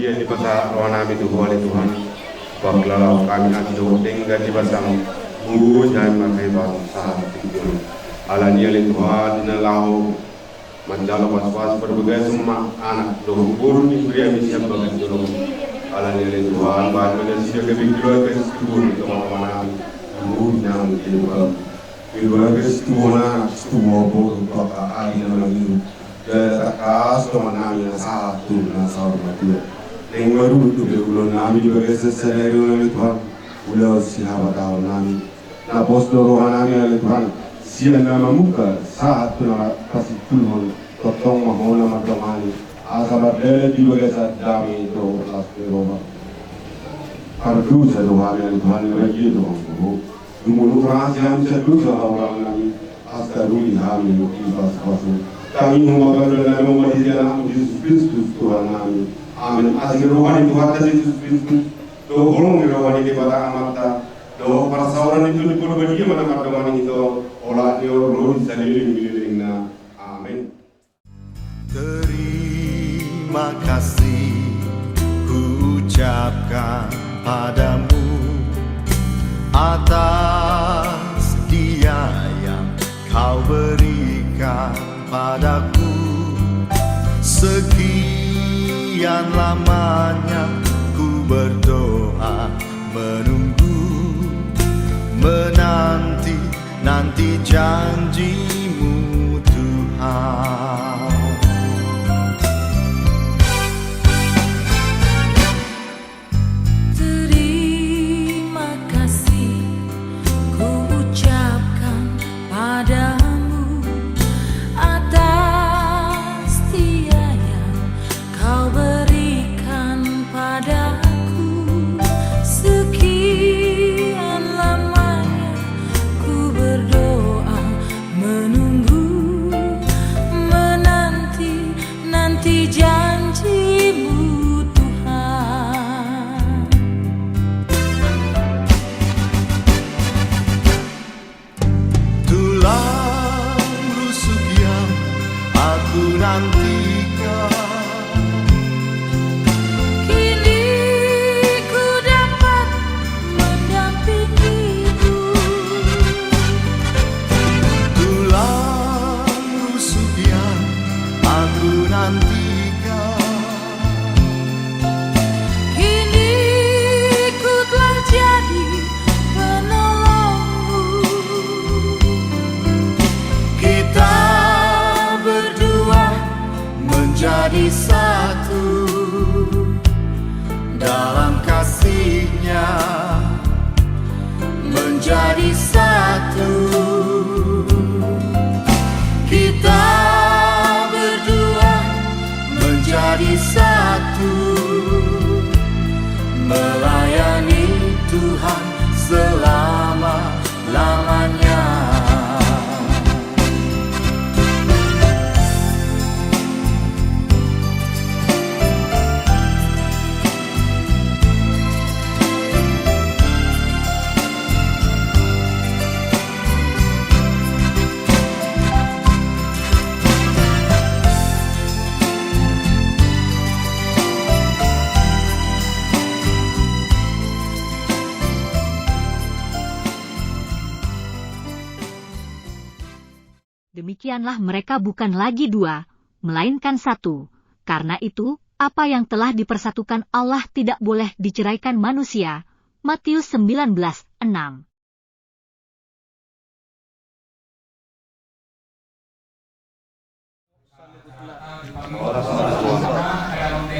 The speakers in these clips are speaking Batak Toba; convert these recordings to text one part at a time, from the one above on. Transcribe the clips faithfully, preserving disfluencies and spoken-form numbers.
Ia dipasahat rohanami tu Ho ale Tuhan, pangkilalaon hami asa dohot denggan di basaM, molo hami marhepan sahat tu jolo. Alani i ale Tuhan, di na laho manjalo pasupasu parbagason ma anak dohot boru ni huriaMi sian bagas jolo. Alani i ale Tuhan, bahen ma nasida gabe keluarga situbu di tongatonganami, molo hami di Ho. Keluarga situbu anak, situbu boru, tu angka ari na mangido. Jala tangkas dongan nami na sahat tu na saur matua. Naeng marudut dope ulaon nami di bagasan sadari on ale Tuhan, ulaon sihabataon nami. Na pos do roha nami ale Tuhan, sian na mamungka sahat tu na pasimpulhon, tongtong ma Ho na mandongani, asa mardalan di bagasan dame dohot las ni roha. Pardosa do hami ale Tuhan, na badia do hami tu Ho. Dumodom hami sian dosa hahurangan nami, asa taruli hami di pasupasu. Tangiangnami ma di Anakmu Jesus Kristus Tuhan nami. Amin. Asi ni roha ni Tuhanta Jesus Kristus, dohot holong ni roha ni Debata Amanta, dohot parsaoran ni Tondi Porbadia ma na mandongani hita, olat ni ro di saleleng ni lelengna. Amin. Terima kasih kuucapkan padamu atas dia yang kau berikan padaku. Sekian lamanya ku berdoa, menunggu, menanti, nanti janji-Mu, Tuhan. Terima kasih kuucapkan padamu atas dia yang Kau berikan padaku. Sekian lamanya ku berdoa, menunggu, menanti, nanti janji-Mu, Tuhan. Tulang rusuk yang aku nantikan, kini ku dapat mendampingimu. Tulang rusuk yang aku nantikan, kini ku telah jadi penolongmu. Kita berdua menjadi satu dalam kasih-Nya, menjadi satu. Kita berdua menjadi satu, melayani Tuhan selama-lamanya. Demikianlah mereka bukan lagi dua, melainkan satu. Karena itu, apa yang telah dipersatukan Allah tidak boleh diceraikan manusia. Matius sembilan belas enam.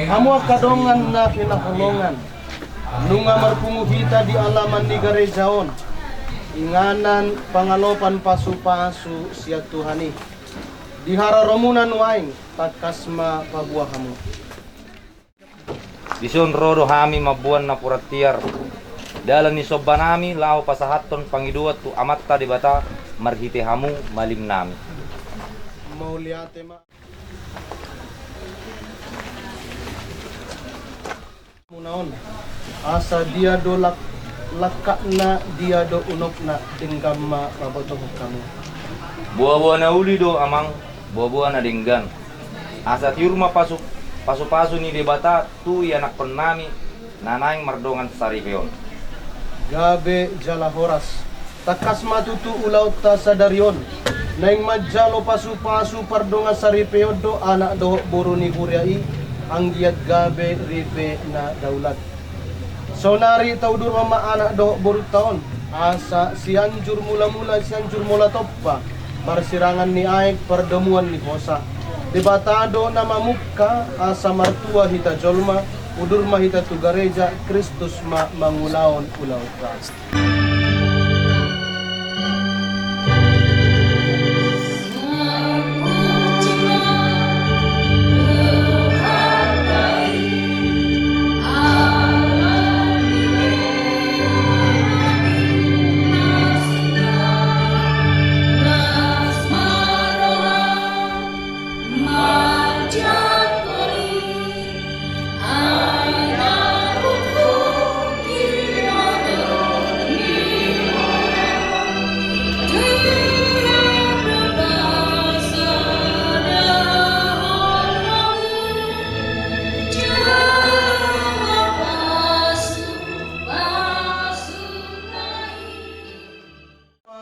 Hamu angka dongan na pinaholongan, nunga marpungu hita di alaman ni gareja on, inganan pangalopan pasupasu sian Tuhan i. Di haroromuna nuaeng, tangkas ma paboa hamu. Dison ro do hami mamboan napuran tiar, dalan ni sombanami laho pasahathon pangidoan tu Amanta Debata marhite hamu, malimnami. Mauliate ma. Muna on, asa dia do lak-, langkatna, dia do unokna, denggan ma pabotohon hamu. Boaboa na uli do, Amang, boaboa na denggan. Asa tiur ma pasuk-, Pasupasu ni Debata tu ianakkonnami na naeng mardongan saripe on. Gabe jala horas. Tangkas ma tutu ulaonta sadari on. Naeng manjalo pasupasu pardongan saripeon do anak dohot boru ni huria i, anggiat gabe ripe na daulat. Saonari taudurhon ma anak dohot borunta on, asa Sianjur Mulamula, Sianjur Molatompa, marsirangan ni aek pardomuan ni hosa. Debata do na mamungka, asa martua hita jolma, udur ma hita tu gareja, Kristus ma mangulahon ulaonta.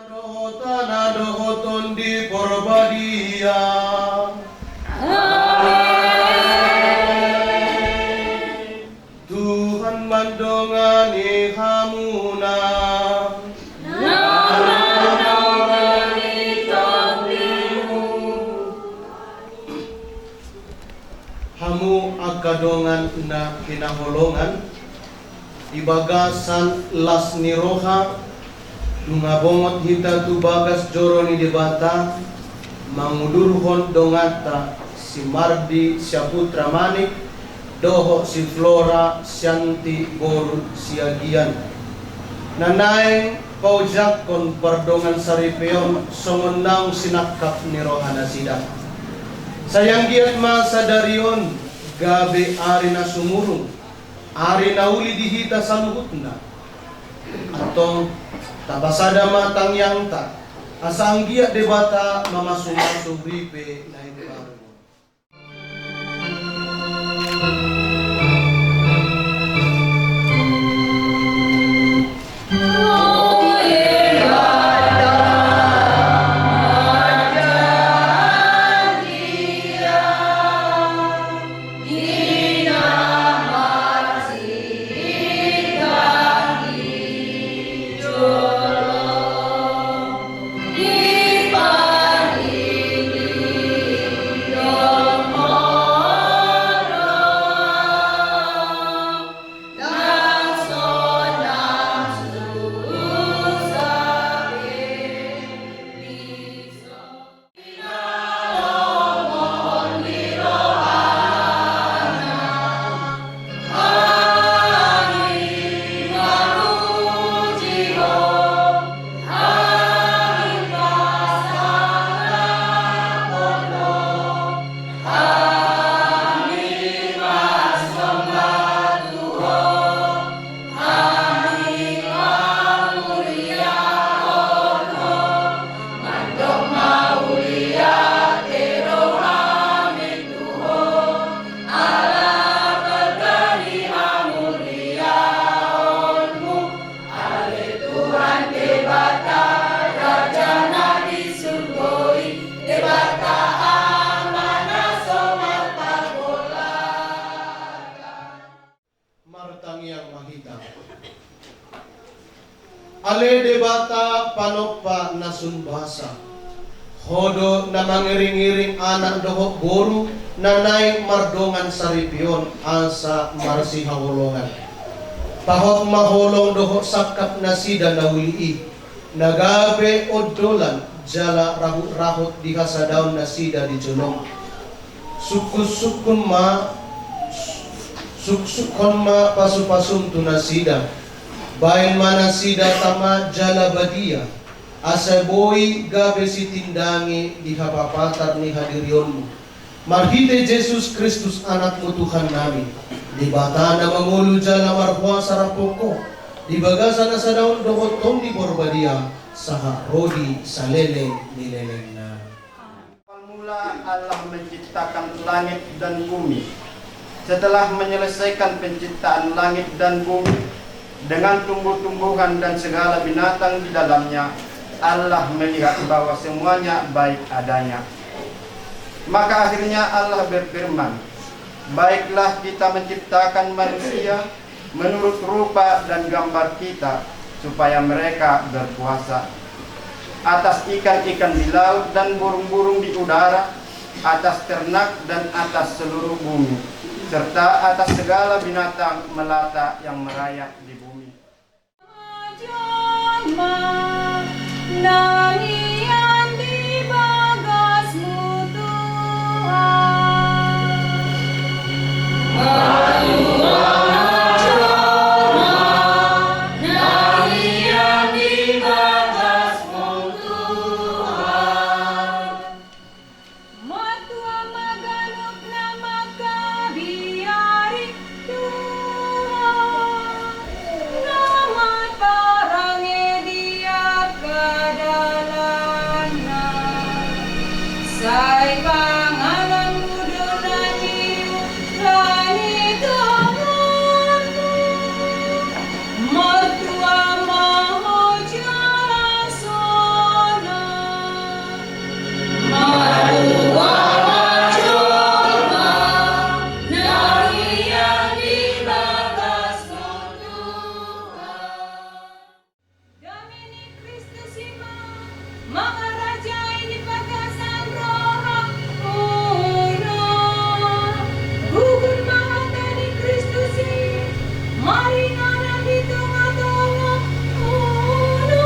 Dohot Anak dohot Tondi Porbadia. Amen. Tuhan mandongani hamuna. Hamu angka dongan na hinaholongan, di bagasan las ni roha, nunga bongot hita tu bagas joro ni Debata, mangudurhon donganta si Mardi Saputra Manik, dohot si Flora Sianti boru Siagian. Na naeng paojakhon pardongan saripeon songon naung sinangkap ni rohanasida. Sai anggiat ma sadari on gabe ari na sumurung, ari na uli di hita saluhutna. Antong, tapasada ma tangiangta, asa anggiat Debata mamasumasu ripe na imbaru. Ale Tuhan Debata, Raja na di surgo i, Debata Ama na so marpanggolangan. Martangiang ma hita. Ale Debata panompa na sun basa, Ho do na mangiringiring anak dohot boru na naeng mardongan saripeon asa marsihaholongan. Pahot ma holong dohot sangkap nasida na uli i, na gabe ondolan jala rahutrahut di hasadaon nasida di jolom. Sungkunsungkun ma, suksukkon ma pasupasum tu nasida. Baen ma nasida tama jala badia, asa boi gabe sitindangi di hapapatar ni hadirionmu. Marhite Jesus Kristus Anakmu Tuhannami, Debata na mangolu jala marhuasa rap Ho, di bagasan na sada on dohot Tondi Porbadia, sahat ro di saleleng ni lelengna. Awal mula Allah menciptakan langit dan bumi. Setelah menyelesaikan penciptaan langit dan bumi, dengan tumbuh-tumbuhan dan segala binatang di dalamnya, Allah melihat bahwa semuanya baik adanya. Maka akhirnya Allah berfirman, "Baiklah, kita menciptakan manusia menurut rupa dan gambar kita, supaya mereka berkuasa atas ikan-ikan di laut dan burung-burung di udara, atas ternak dan atas seluruh bumi, serta atas segala binatang melata yang merayap di bumi." Jolma na hian di bagasmu, Tuhan. Jolma na hian di bagasmu, Tuhan. Martua ma ganup na mangkabiari, Tuhan, na marparange di angka dalanna. Sai panganon do na niula ni tanganmu. Martua ma ho jala sonang. Martua ma jolma na hian di bagasmu, Tuhan. Dame ni Kristus i ma mangarajai di bagasan rohamuna. Gugur ma hata ni Kristus i maringanan di tonga-tongamuna.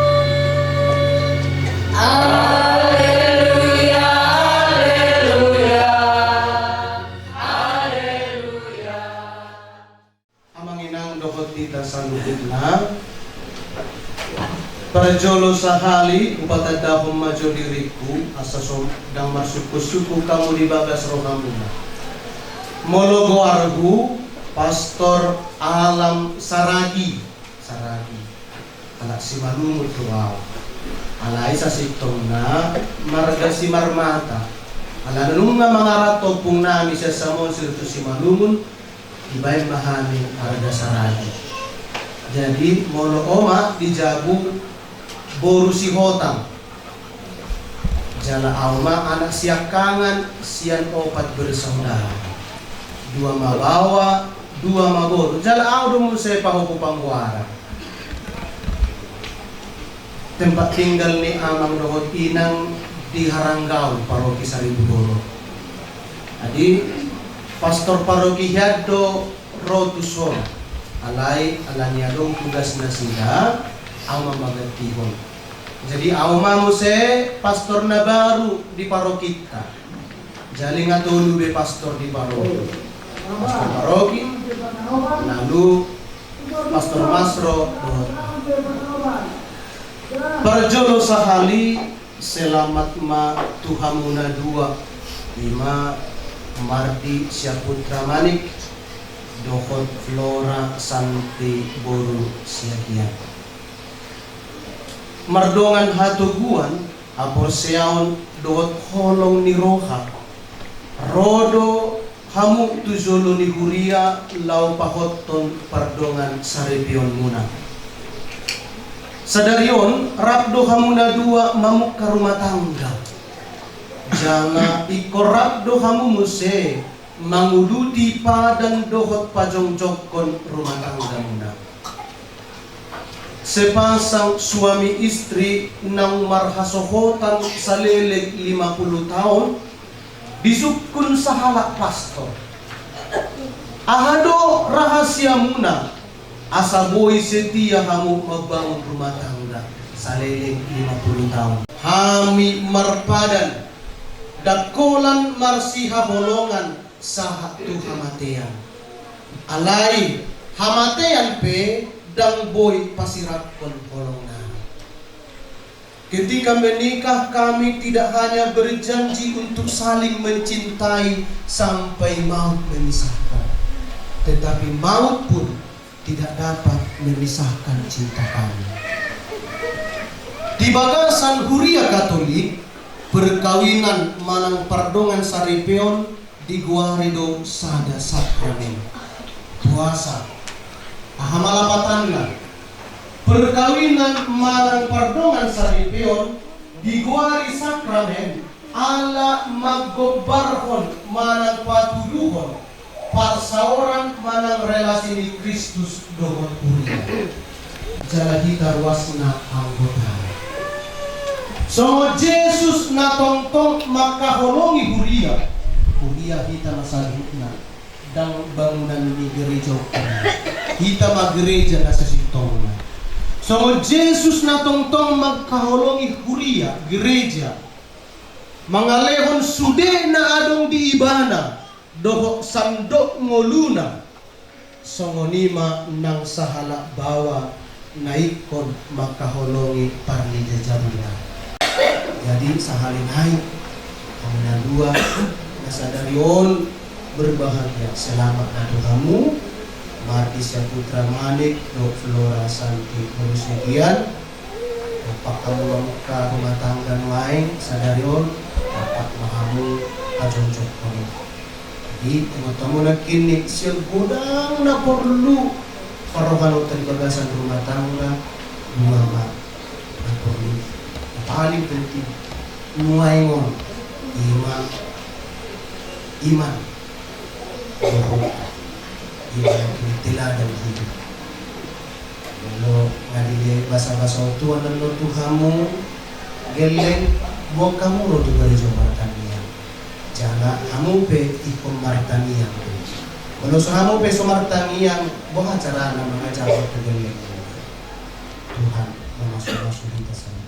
Alleluia, alleluia, alleluia. Amang inang dohot hita saluhutna, parjolo sahali hupatandahon ma jo diringku, asa so ndang marsungkun-sungkun hamu di bagas rohamuna. Molo goarhu Pastor Alam Saragi, Saragi. Halak Simalungun do au. Alai sasintongna marga Simarmata. Alana nunga mangaranto ompung nami sian Samosir tu Simalungun, dibaen ma hami marga Saragi. Jadi molo oma di jabu boru Sihotang. Jala au ma anak siangkangan sian opat bersaudara. Dua ma baoa, dua ma boru. Jala au do muse pahompung panggoaran. Tempat tinggal ni amang dohot inang di Haranggau, paroki Saribu Borok. Jadi, pastor paroki hian do ro tuson. Alai, alani adong tugas nasida, au ma mangganti hon. Jadi, au ma muse pastor na baru di parokinta. Jadi nga tolu be pastor di paroki. Pastor paroki, lalu pastor masro, dohot. Parjolo sahali, selamat ma tu hamu na dua, ima Mardi Syaputra Manik dohot Flora Santi boru Siagian. Mardongan hatoguan, haporseaon dohot holong ni roha, ro do hamu tu jolo ni huria laho pahothon pardongan saripeonmuna. Sadari on rap do hamu na dua mamungka rumah tangga. Jala ingkon rap do hamu muse manguduti padan dohot pajongjongkon rumah tanggamuna. Sepasang suami istri naung marhasohotan saleleng lima puluh taon, disungkun sahalak pastor. Aha do rahasiamuna asa boi setia hamu mambangun rumah tangga saleleng lima puluh taon? Hami marpadan, ndang holan marsihaholongan sahat tu hamatean. Alai hamatean pe ndang boi pasiraphon holongnami. Ketika menikah, kami tidak hanya berjanji untuk saling mencintai sampai maut memisahkan, tetapi maut pun tidak dapat memisahkan cinta kami. Di bagasan Huria Katolik, perkawinan manang pardongan saripeon Digoari do sada sakramen. Puasa. Aha ma lapatanna? Perkawinan manang pardongan saripeon digoari sakramen ala manggombarhon manang patuduhon parsaoran manang relasi ni Kristus dohot huria. Jala hita ruasna anggota. Songon Jesus na tongtong mangkaholongi huria, huria hita na saluhutna, ndang bangunan ni gereja ukur. Hita ma gereja na sasintongna. Songon Jesus na tongtong mangkaholongi huria, gereja, mangalehon sude na adong di ibana dohot sandok ngoluna, songon i ma nang sahalak baoa na ingkon mangkaholongi parnijajabuna. Jadi sahali nai, hamu na dua na sadari on berbahagia, selamat ma tu hamu, Mardi Syaputra Manik dohot Flora Santi Boru Siagian. Dompak hamu mamungka rumah tangga nuaeng sadari on, dapat ma hamu pajongjongkon. Jadi ingot hamu nangkin ni sian godang na porlu parrohanonta di bagasan rumah tangga, dua ma na porlu. Na paling penting nuaeng on, ima iman. Dohot ima nangkin teladan hidup. Molo nga dilehon basabasa on Tuhan annon tu hamu, gelleng, boan hamu ro tu gareja martangiang. Jala hamu pe ingkon martangiang. Molo so hamu pe so martangiang, boha carana mangajarhon tu gellengmuna? Tuhan mamasumasu hita saluhutna.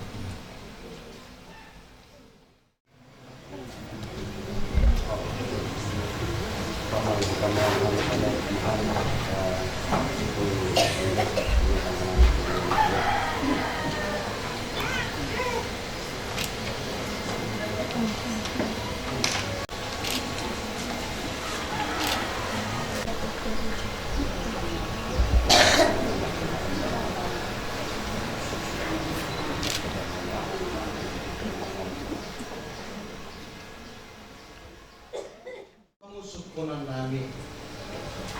Hamu sungkunan nami.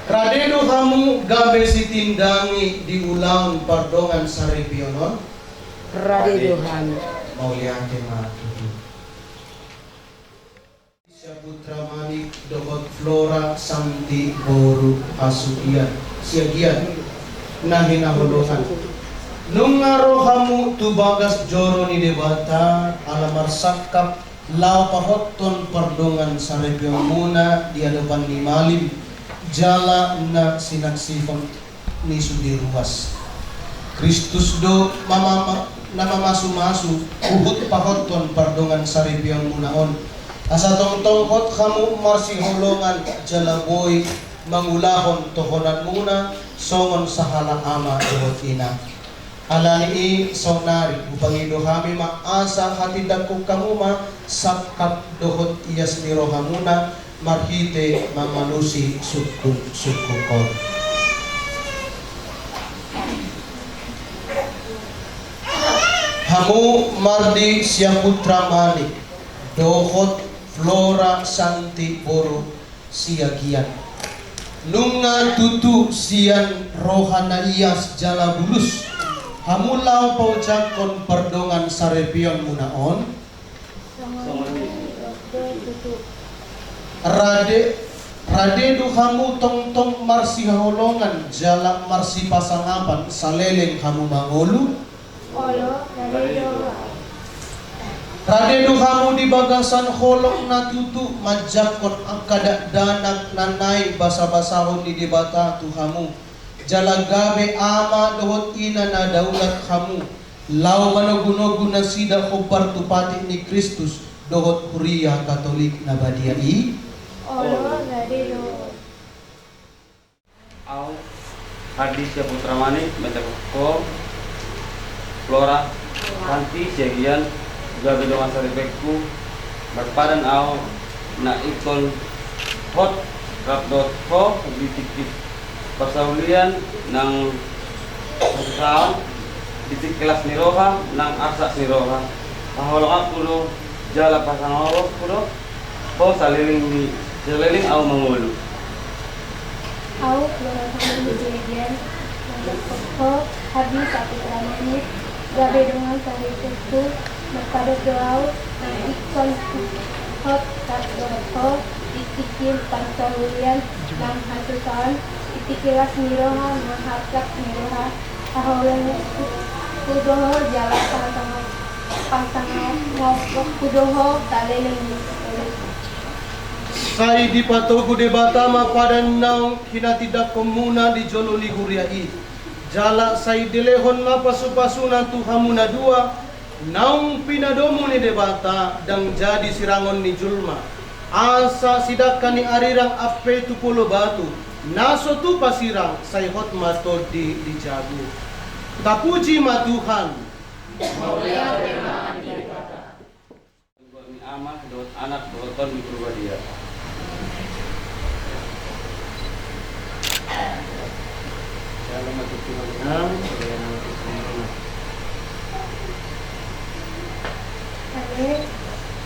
Rade do hamu gabe sitindangi di ulaon pardongan saripeon on? Rade do hami. Mauliate ma tutu. Syaputra Manik dohot Flora Santi boru Hasugian, Siagian, na hinaholongan. Nunga ro hamu tu bagas joro ni Debata ala marsangkap laho pahothon pardongan saripeonmuna di adopan ni malim jala na sinaksihon ni sude ruas. Kristus do mamama-, na mamasumasu huhut pahothon pardongan saripeonmuna on, asa tongtong hot hamu marsiholongan jala boi mangulahon tohonanmuna songon sahalak ama dohot ina. Alani i saonari hupangido hami ma asa hatindangkon hamu ma sangkap dohot ias ni rohamuna marhite mangalusi sungkunsungkun on. Hamu Mardi Syaputra Manik dohot Flora Santi boru Siagian. Nunga tutu sian roha na ias jala bulus hamu laho paojakhon pardongan saripeonmuna on. Rade, rade do hamu tongtong marsihaholongan jala marsipasangapan saleleng hamu mangolu. Olo, rade do. Rade do hamu di bagasan holong na tutu manjangkon angka dakdanak na naeng basabasahon ni Debata tu hamu. Jala gabe ama dohot ina na daulat hamu, laho manogunogu nasida hombar tu patik ni Kristus dohot huria Katolik na badia i. Olo, rade do. Au, Hardis Syaputra Manik, manjangkon ho, Flora Santi Siagian, gabe dongan saripeonku, marpadan au na ingkon hot rap dohot ho di tingki parsaulian nang pasahaton, di tingki las ni roha nang arsak ni roha. Haholonganku do jala pasangaponku do ho saleleng ni Saleleng ahu mangolu. Ahu Flora Sandi Siagian, mandokkon ho, Hardi Saputra Manik, gabe dongan saripeonku, mangkatai do ahu, nang ingkon hot rap dohot ho, di tingki pansarulian nang hasusaon, di tingki las ni roha nang hargas ni roha, haholonganku do ho jala pasangan, pasangan, pasanganku do ho saleleng ni ngolu. Sai dipatogu Debata ma padan naung hinatindangkonmuna di jolo ni huria i. Jala sai dilehon ma pasupasuna tu hamu na dua, naung pinadomu ni Debata, ndang jadi sirangon ni jolma. Asa sidangka ni arirang ampe tu polo batu, na so tupa sirang, sai hot ma tondi di jabu. Tapuji ma Tuhan. Mauliate ma di Debata. Di ngolu ni Ama, dohot Anak, dohot Tondi Porbadia. Ale,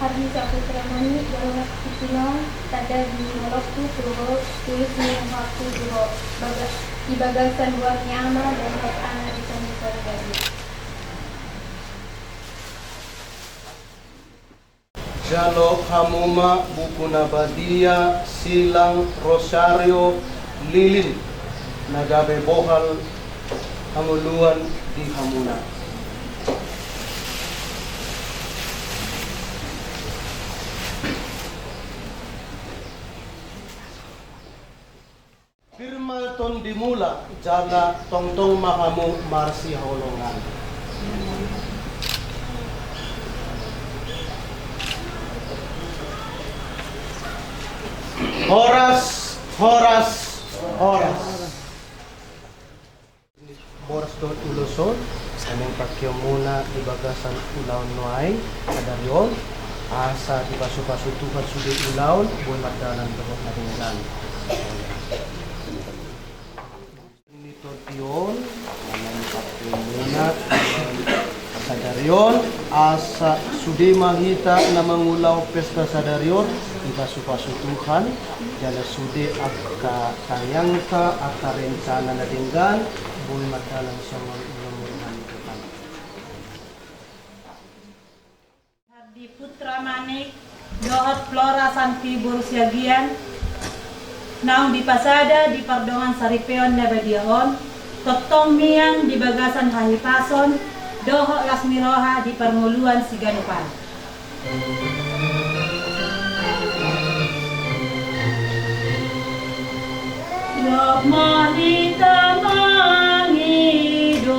Hardi Saputra Manik, jala na pitu naung, tanda ni holongku tu ho, tulus ni rohangku tu ho, baga-, di bagasan goar ni Ama, dohot Anak, dohot Tondi Porbadia. Jalo hamu ma buku na badia, silang, rosario, lilin, na gabe bohal hangoluan di hamuna. Pir ma tondimuna, jala tongtong ma hamu marsihaholongan. Horas, horas, horas. Boras dohot ulos on, naeng pangkeonmuna di bagasan ulaon nuaeng sadari on, asa dipasupasu Tuhan sude ulaon, boi mardalan dohot na denggan. Ni tondi on, naeng pangkeonmuna sadari on, asa sude ma hita na mangulahon pesta sadari on, dipasupasu Tuhan, jala sude angka tangiangta, angka rencana na denggan, boi mardalan songon na hurang ni Tuhan. Hardi Putra Manik dohot Flora Santi boru Siagian, naung dipasada di pardongan saripeon na badia on, tongtong mian di bagasan hahipason dohot las ni roha di parngoluan siganup ari. Rap ma hita mangido.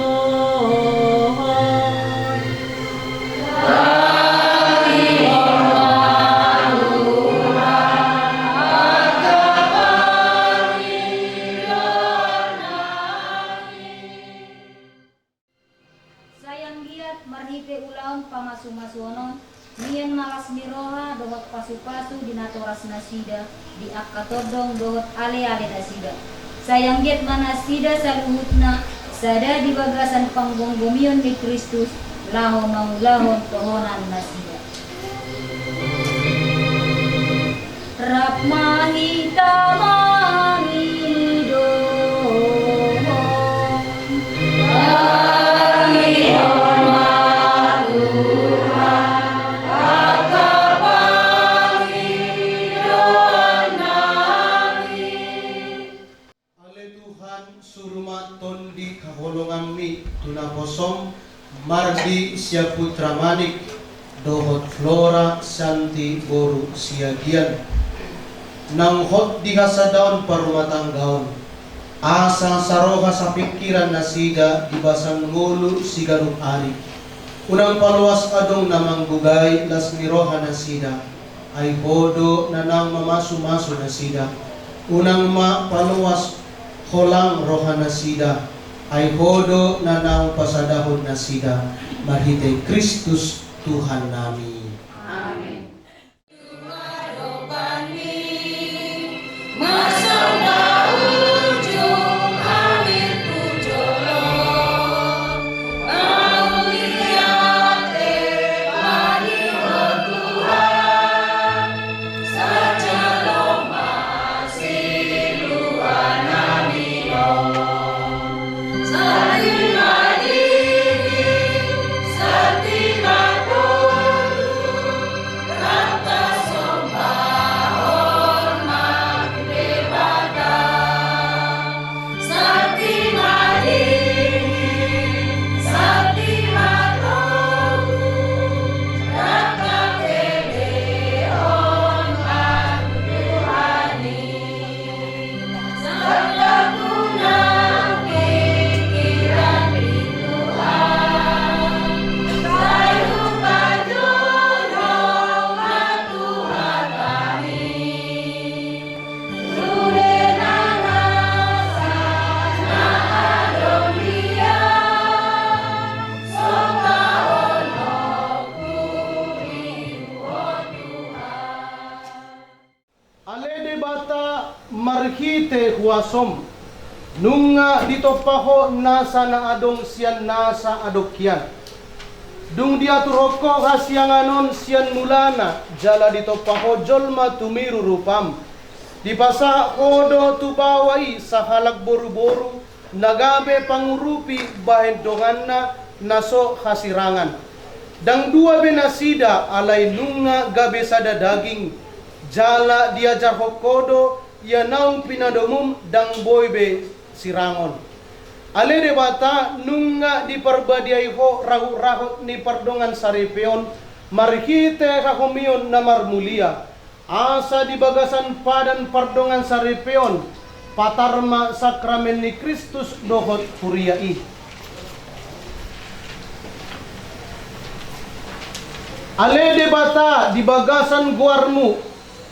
Sai anggiat marhite ulaon pamasumasuon on, mian ma las ni roha dohot pasupasu di natoras nasida, di angka tondong dohot aleale nasida. Sai anggiat ma nasida saluhutna sada di bagasan panggomgomion ni Kristus, laho mangulahon tohonan nasida. Rap ma hita mangido. Tangihon ma Tuhan angka pangidoan nami. Ale Tuhan, suru ma tondi haholonganmi tu naposom, Hardi Saputra Manik dohot Flora Santi boru Siagian, naung hot di hasadaon parrumatanggaon, asa saroha sapingkiran nasida di bagasan ngolu siganup ari. Unang paloas adong na manggogai las ni roha nasida, ai Ho do na naung mamasumasu nasida. Unang ma paloas holang roha nasida, ai Ho do na naung pasadahon nasida, marhite Kristus Tuhan nami. Amen. Pasom, nunga ditompa ho nasa na adong sian nasa adong hian. Dung diaturhon ho hasiangan on sian mulana, jala ditompa ho jolma tumiru rupam. Dipasahat ho do tu baoa i sahalak boruboru, na gabe pangurupi bahen donganna na so hasirangan. Ndang dua be nasida, alai nunga gabe sada daging, jala diajarhon ho do ia naung pinadomum ndang boi be sirangon. Ale Debata, nunga diparbadiai ho rahutrahut ni pardongan saripeon marhite hahomion na marmulia, asa di bagasan padan pardongan saripeon patar ma sakramen ni Kristus dohot huria i. Ale Debata, di bagasan goarmu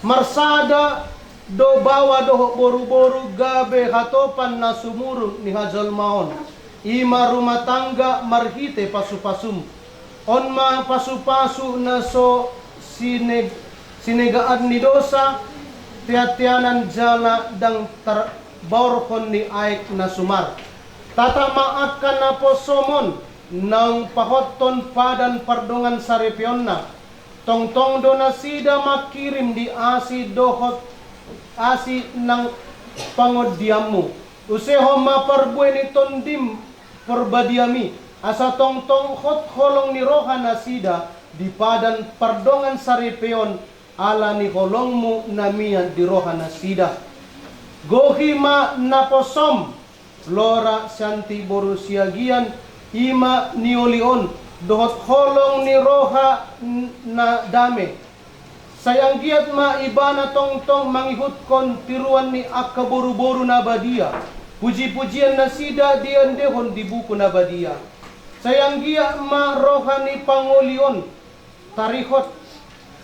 marsada do baoa dohot boruboru gabe hatopan na sumurung ni hajolmaon, i ma rumah tangga marhite pasupasum. On ma pasupasu na so sine-, sinegaan ni dosa, teanteanan jala ndang tarbaorhon ni aek na sumar. Tata ma angka naposom on naung pahothon padan pardongan saripeonna. Tongtong do nasida mangkirim di asi dohot asi nang pangondianmu. Usehon ma parbue ni Tondim Parbadiami, asa tongtong hot holong ni roha nasida di padan pardongan saripeon, ala ni holongmu na mian di roha nasida. Gohi ma naposom, Lora Santi boru Siagian, i ma nioli on, dohot holong ni roha n-, na dame. Sai anggiat ma ibana tongtong mangihuthon tiruan ni angka boruboru na badia, pujipujian nasida diendehon di buku na badia. Sai anggiat ma roha ni pangoli on tarihot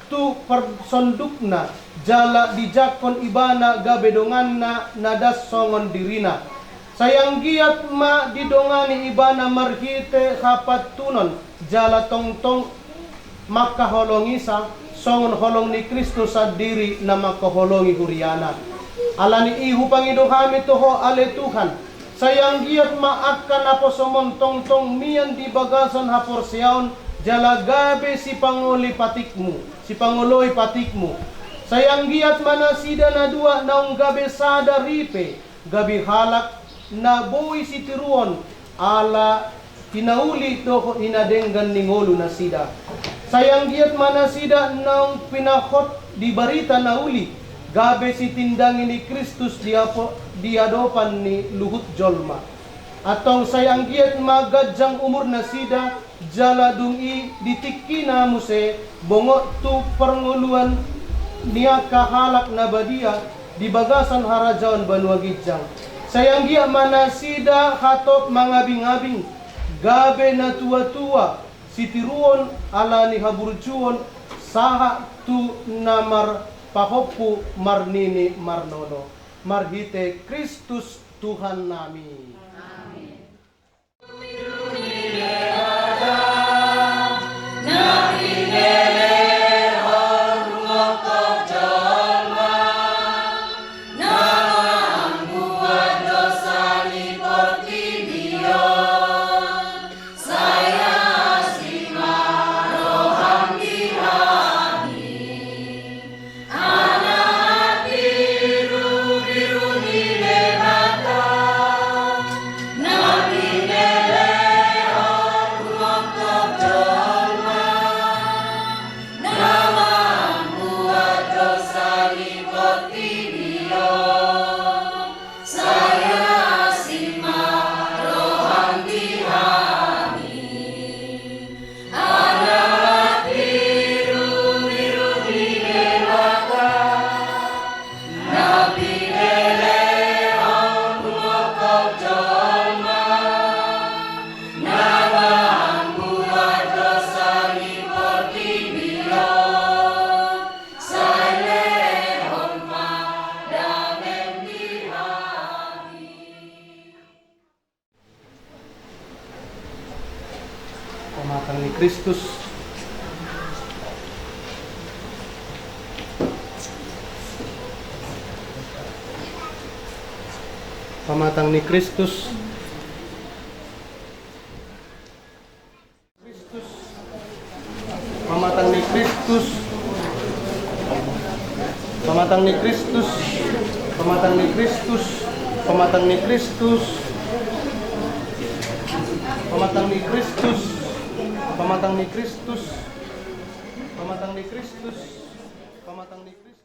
tu parsondukna, jala dijangkon ibana gabe donganna na das songon dirina. Sai anggiat ma didongani ibana marhite hapantunon, jala tongtong mangkaholongisa, songon holong ni Kristus sandiri na mangkaholongi huriana. Ala ni i hupangido hami tu Ho ale Tuhan, sai anggiat ma angka naposom on tongtong mian di bagasan haporseaon, jala gabe sipangoli patikmu, sipangoloi patikmu. Sai anggiat ma nasida na dua naung gabe sada ripe, gabe halak na boi sitiruon, ala hinauli dohot hinadenggan ni ngolu nasida. Sai anggiat ma nasida naung pinahot di barita na uli, gabe sitindangi ni Kristus di apo-, di adopan ni luhut jolma. Antong sai anggiat ma ganjang umur nasida, jala dung i di tingkina muse bongot tu parngoluan ni angka halak na badia di bagasan harajaon banua ginjang. Sai anggiat ma nasida hatop mangabingabing, gabe na tuatua, sitiruon ala ni haburjuon, sahat tu na marpahompu marnini marnono. Marhite Kristus Tuhan nami. Amin. Pamatang ni Kristus. Pamatang ni Kristus. Kristus. Pamatang ni Kristus. Pamatang ni Kristus. Pamatang ni Kristus. Pamatang ni Kristus. Pamatang ni Kristus. Pamatang ni Kristus. Pamatang ni Kristus. Pamatang ni Kristus.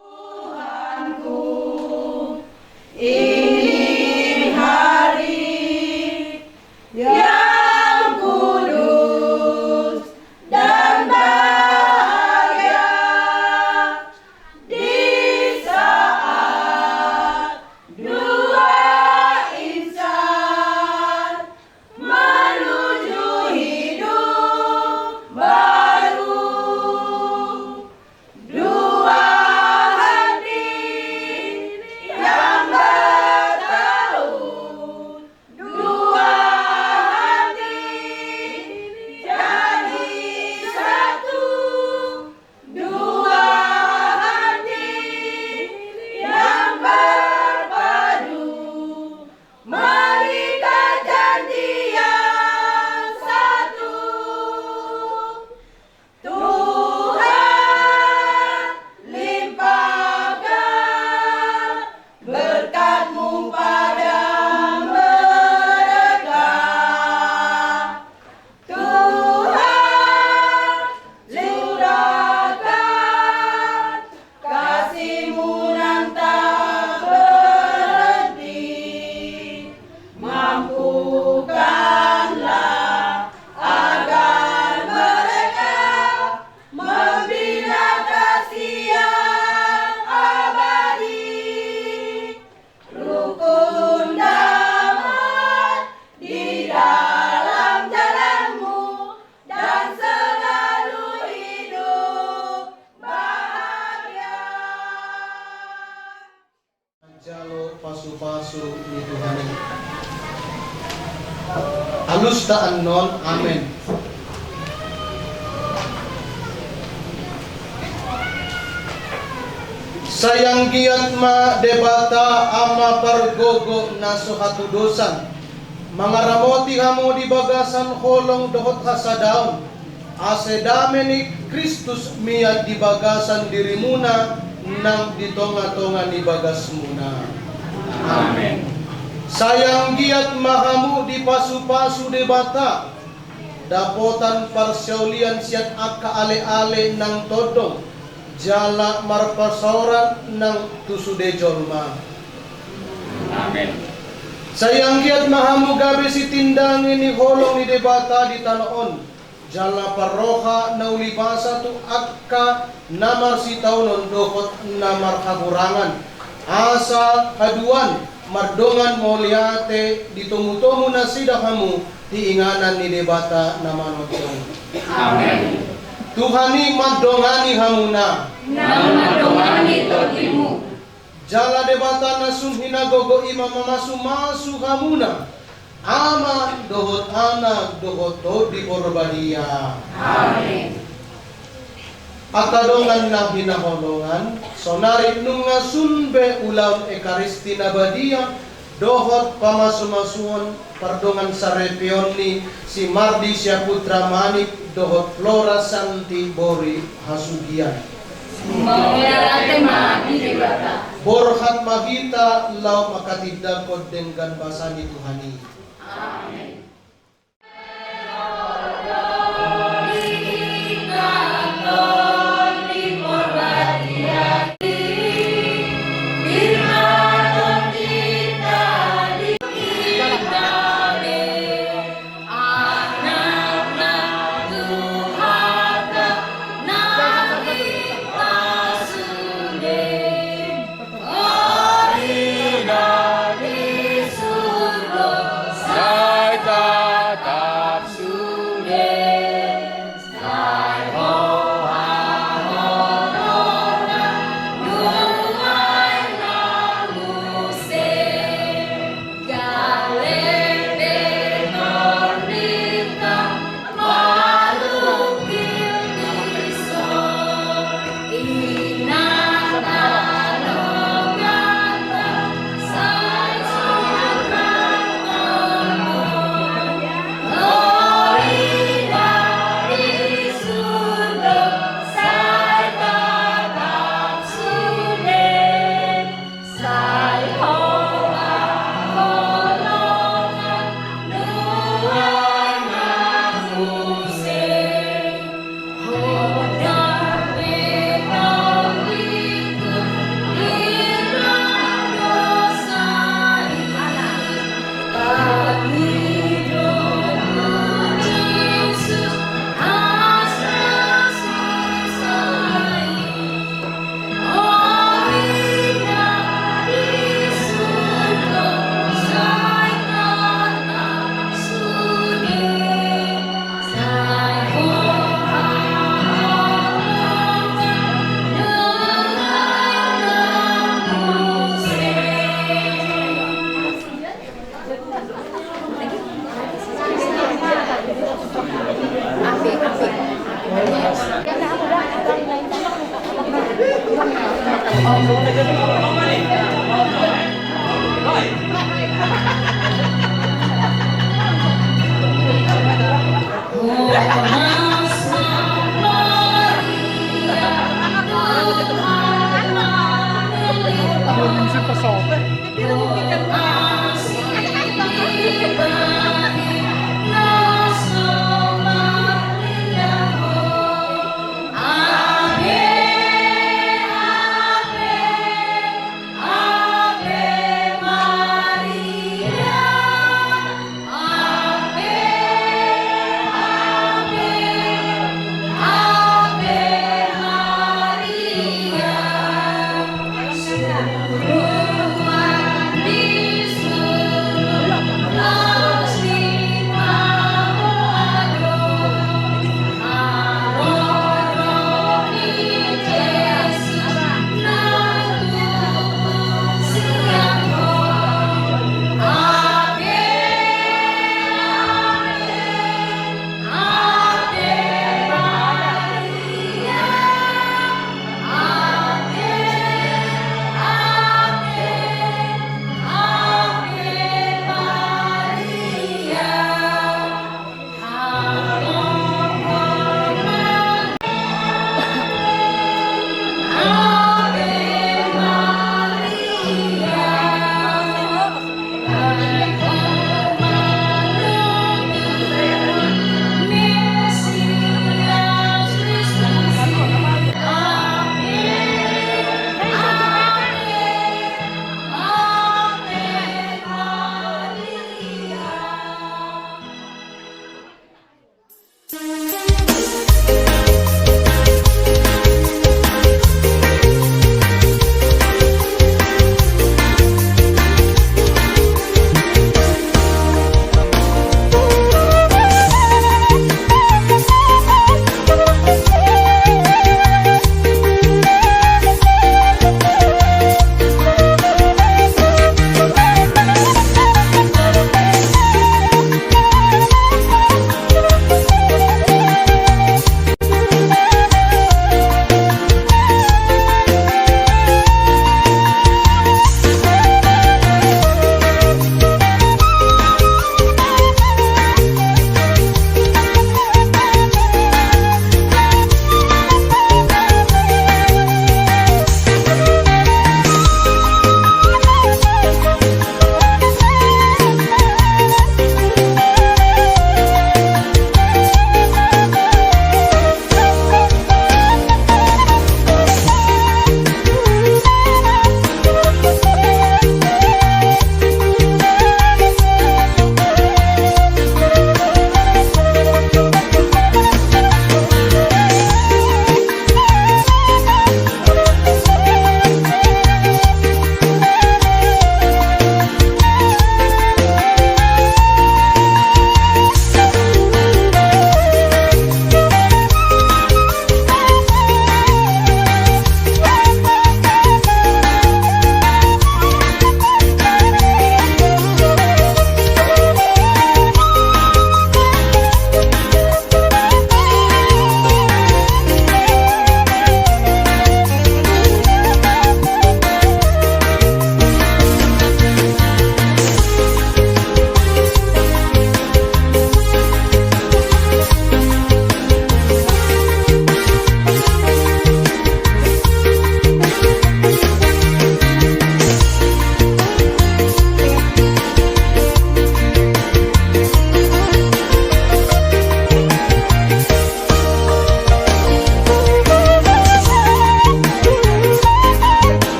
Tuhanku, ini hari yang kudus dan bahagia, di saat dua insan menuju hidup baru. Dua hati yang bertaut, dua hati jadi satu, dua hati yang berpadu, mengikat janji yang satu. Tuhan, limpahkan berkat-Mu pada mereka. Tuhan, curahkan kasih-Mu nan tak berhenti. Mampukanlah agar mereka membina kasih yang abadi, rukun damai di dalam jalan-Mu, dan selalu hidup bahagia. Manjalo pasu-pasu ni Tuhan i. Alusta annon, amen. Sai anggiat ma Debata Ama pargogo na so hatudosan, mangaramoti hamu di bagasan holong dohot hasadaon, ase dame ni Kristus mian di bagasan dirimuna nang di tonga-tonga ni bagasmuna. Amen. Sai anggiat ma hamu dipasu-pasu Debata, dapotan parsiaulian sian angka ale-ale nang tondong, jala marparsaoran nang tu sude jolma. Amen. Sai anggiat ma hamu gabe sitindangi ni holong ni Debata di tano on, jala parroha na uli basa tu angka na marsitaonon dohot na marhahurangan, asa haduan mardongan mauliate di tomu-tomu nasida hamu di inganan ni Debata na manongtong. Amen. Tuhan i mandongani hamuna. Nang mandongani tondimu. Jala Debata na sun hinagogo i ma mamasu-masu hamuna, Ama dohot Anak dohot Tondi Porbadia. Amen. Angka dongan na hinaholongan, sonari nunga sun be ulaon Ekaristi na badia dohot pamasu-masuon pardongan saripeon ni si Mardi Syaputra Manik dohot Flora Santi Bori Hasugian. Mauliate ma di Debata. Borhat ma hita laho manghatindanghon denggan basa ni Tuhan i. Amen.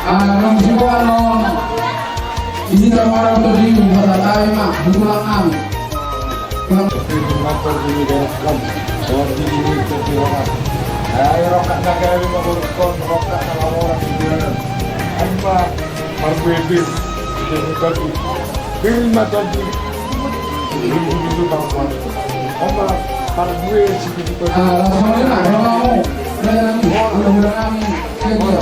Anu, anu, isi tau orang tu di rumah tadi ma, bulan nami. Ai rongkap na gabe ma borungkon, rongkap na lamoran di jalanan. Ai ma parbue pir, pir ma tadi. Pir ma tadi. Pir ma tadi. Oma parbue si pir ma tadi. Ah, langsung aja, nah, kalau mau. Badan nami, undang-undang nami, setia.